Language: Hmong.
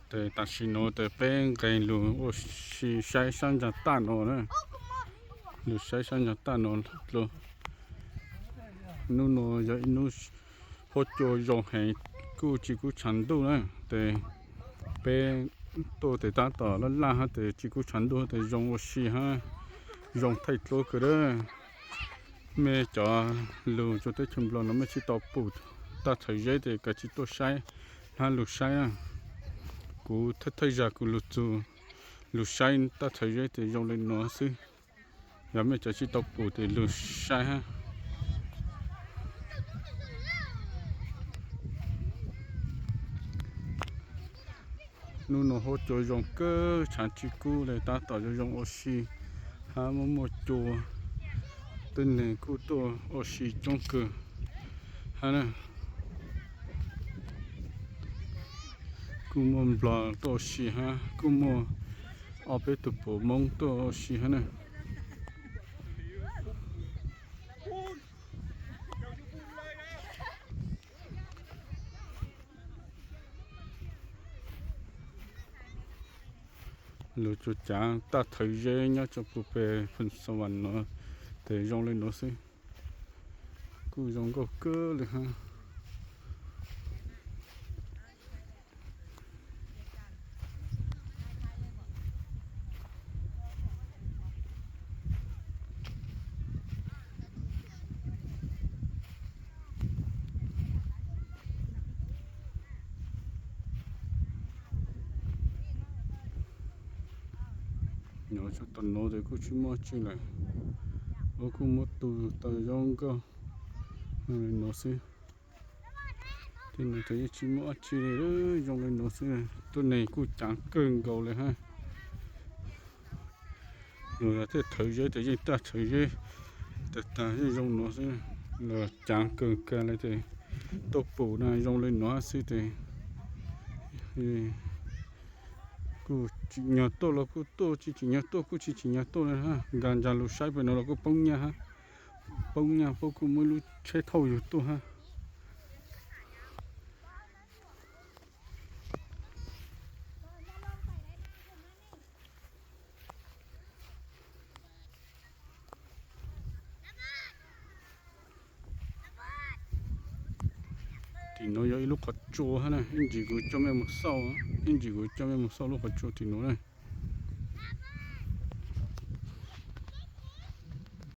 Ces tam sim no ces peb nqes lug ua si saib sab ntsa taj no na. Lug saib sab ntsa taj no dlua. Hnub no yog ib hnub huab cua zoo heev, kuj tsis kub tshav ntuj na. Ces peb tuaj ces tab tom laj laj hab ces tsis kub tshav ntuj ces zoo ua si hab zoo thaij duab kawg a. Mej cov lug rua teb chaws Nplog no mej tsis tau pum taj txhawv zeb ces koj tsis tuaj saib hab lug saib na. Kuv thawj thawj zag kuv lug txug lug saib taj txhawv zeb ces zoo le nuav xwb. Yog mej cov tsis tau pum ces lug saib hab. Hnub no huab cua zoo kawg, tshav tsis kub le, tab tom zoo zoo ua si hab muaj muaj cua. Tuab neeg kuj tuaj ua si coob kawg hab na. Kuj muaj Nplog tuaj ua si hab kuj muaj ob peb tug puav Moob tuaj ua si hab na. Lug tsuas caav taj txhawv zeb nyob rua puag peg Phoos Xa Vas no ces zoo le nuav xwb. Kuj zoo nkauj kawg le hab. Nyob rua tom nuav ces kuj tsis muaj dlaab tsi lawm, ua kuj muab tu tau zoo nkauj nuav xwb. Tej nuav ces yeej tsis muaj dlaab tsi li, zoo le nuav xwb. Tuab neeg kuj caav kawg nkaus le hab. Luag yog tej txhawv zeb ces yeej taj txhawv zeb tag tag yeej zoo nuav xwb. Luag caav kawg kag le ces tuaj pum na zoo le nuav xwb ces kuj tsim nyog tuaj los kuj tuaj, tsis tsim nyog tuaj kuj tsis tsim nyog tuaj le hab. Nkag nraag lug saib pem nuav los kuj poob nyaj hab, poob nyaj poob kuj muaj ib lub tsheb thauj yug tuaj hab. Tim nuav yog ib lub qhov tsua hab na, ib ntsis kuv coj mej mus xauj, ib ntsis kuv coj mej mus xauj lub qhov tsua tim nuav na.